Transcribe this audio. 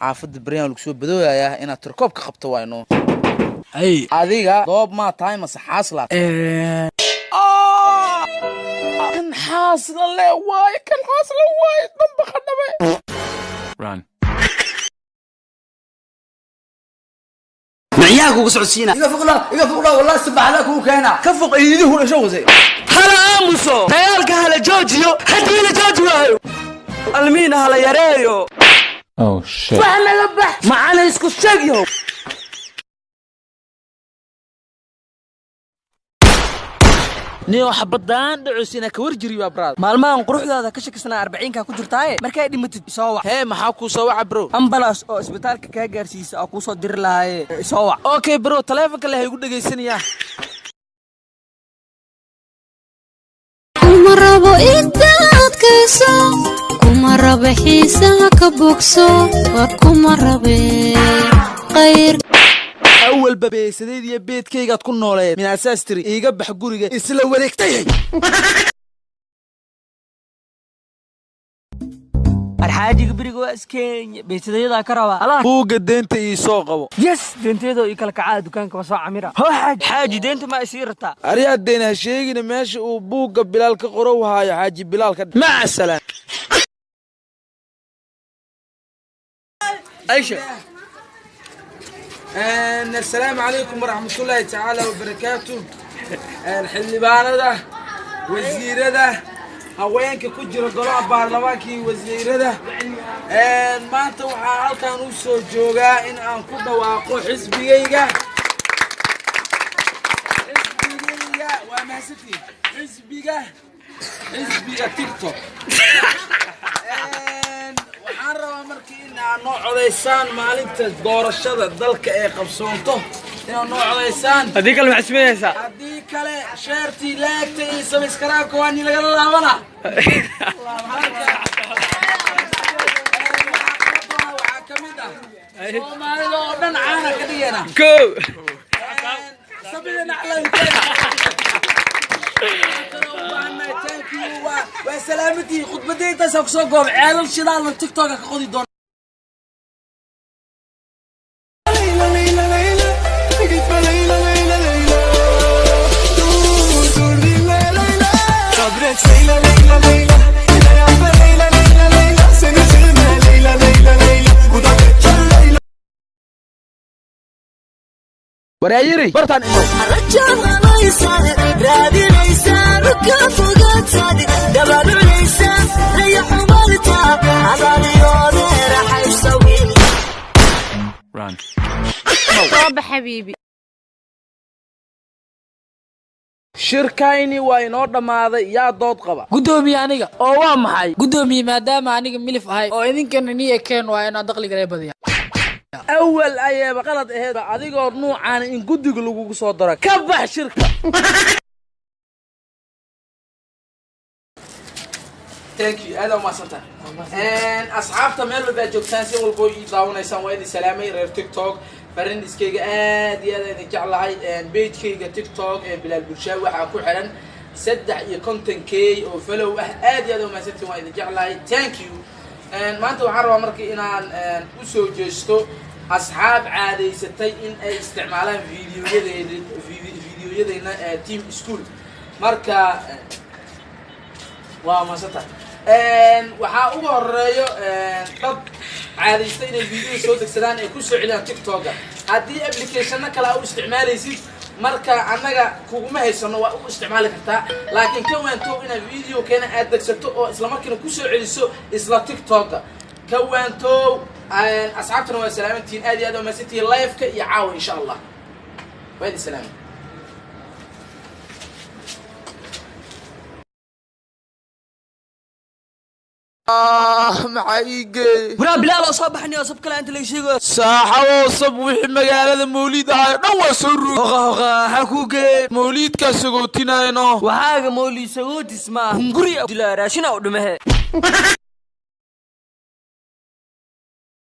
Xaafadda beryaan lagu soo badooyayaa inaad tirkoobka qabto wayno. Ay. Adiga doob maa tahay mase xaaslaa? Kan xaasla le waaye, kan xaasla waaye, damba qadhabe. Micyaha kugu socodsiina. Iga fuqla, iga fuqla, wallahi subaxda kuu keena. Ka foq iiduhu dhasho wase. Hala aamuso, dagaalka hala joojiyo. Haddii la jooji waayo, almiina hala yareeyo. Oh shit. Wax naga bax macana isku sheeg yahow. Niyo xabadaan dhacosina ka warjiri waa brad. Maalmahan quruxdaada ka shakisnaa, 40-kaa ku jirtaaye, markay dhimatid isoo wac. Hee, maxaa kuu soo waca, bro? Ambulance oo isbitaalka kaa gaarsiisa oo kuu soo diri lahaaye, isoo wac. Okay bro, taleefonka leh igu dhegaysanayaa. Kuma rabo inta adkayso, kuma rabo xiisaha ka bogso, war kuma rabe qayr. Awalba beesadeed iyo beedkaygaad ku nooleed minaasaas tiri iiga bax guriga isla wareegtay. Arxaajiga beriga waa iskeenya beysadayadaa ka rabaa alaha. Buugga deenta ii soo qabo. Yes, deentayadoo ii kala kacaa, dukaanka waa soo camira. Hoo xaaji, xaaji, deenta ma isii rataa? Aryaa, deyn ha sheegina. Meesha uu buugga Bilaal ka qorow haayo xaaji Bilaal ka maca salaam. Aisha. Asalaamu calaykum waraxmatullaahi tacaala wabarakaatu. Xildhibaanada, wasiirada, haweenka ku jira golaha baarlamaanka iyo wasiirada, maanta waxaa halkan u soo joogaa in aan ku dhawaaqo xisbigayga. Xisbigayga waa mahadsantihiin. Xisbiga TikTok. Waxaan rabaa marka in aad noo codaysaan maalinta doorashada dalka ee qabsoonto, inaad noo codaysaan. Haddii kale maxaad samaynaysaa? Haddii kale share-tii, like-ta iyo subscribe-ka waa ni lagala laabana. Waxaa ka mid ah Soomaalida oo dhan caana ka dhigana. Go. Sabida naclanteen. Waa salaamatii, khudbadda intaasaan kusoo goob. Ceelal shidaalna TikToka ka qodi doona. Sabret Leyla Leyla Leyla. Yine yapma Leyla Leyla Leyla. Sen üzülme Leyla Leyla Leyla. Bu da geçer Leyla. Waraayiri bartaan imo. Raadinaysaa ka fogaataad dabalulaysaa rayaxumalta abaaliyoode raxaysa wiil. Soo bax xabiibi. Shirkayni waa inoo dhammaaday. Yaa dood qaba? Guddoomiye, aniga. Oo waa maxay? Guddoomiye, maadaama aniga milif ahay oo idinkana nii ekeen, waa inaan dakhliga laga badiya. Awal ayaaba qalad aheed adigoo nuucaana in guddiga lagugu soo daro. Ka bax shirka. Thank you, aad umahadsantahay. Asxaabta meel walba aad joogtaan, si walbo ii daawanaysaan, waa idin salaamay. Reer TikTok friends-kayga, aad iyo aad idin jeclahay. Page-kayga TikTok ee Bilaal Bulshaa waxaa ku xiran 53 K oo follow ah. Aad iyo aad umahadsantihin, waa idin jeclahay. Thank you. Maanta waxaan rabaa marka inaan usoo jeesto asxaab caadaysatay in ay isticmaalaan videoyadeena, videoyadeyna team school. Marka waa mahadsantahay. Waxaa ugu horeeyo dad caadaysta inay video soo degsadaan ay kusoo celiyaan TikToka. Haddii applicationno kale aa u isticmaalaysid, marka annaga kuguma haysano, waa u isticmaali kartaa, laakiin ka waantow inaad video keena aad degsato oo isla markiina kusoo celiso isla TikToka. Ka waantow. Asxaabtana waa salaamantihiin, aad iyo aad waa mahadsantihiin. Live-ka iyo caawa insha Allah waa idin salaamay. Maxaa ii geeyey? Waraa Bilaal, oo soo baxnay oo sab kale inta laga sheegayo. Saaxabow, sab wixii magaalada mawliid ahayo dhan waa soo rugay. Hoqa hoqa, maxaa kuu geeyey? Mawliidkaa sagootinayno. Waxaaga mawliid sagootis ma hunguri dilaa, raashina u dhumahe.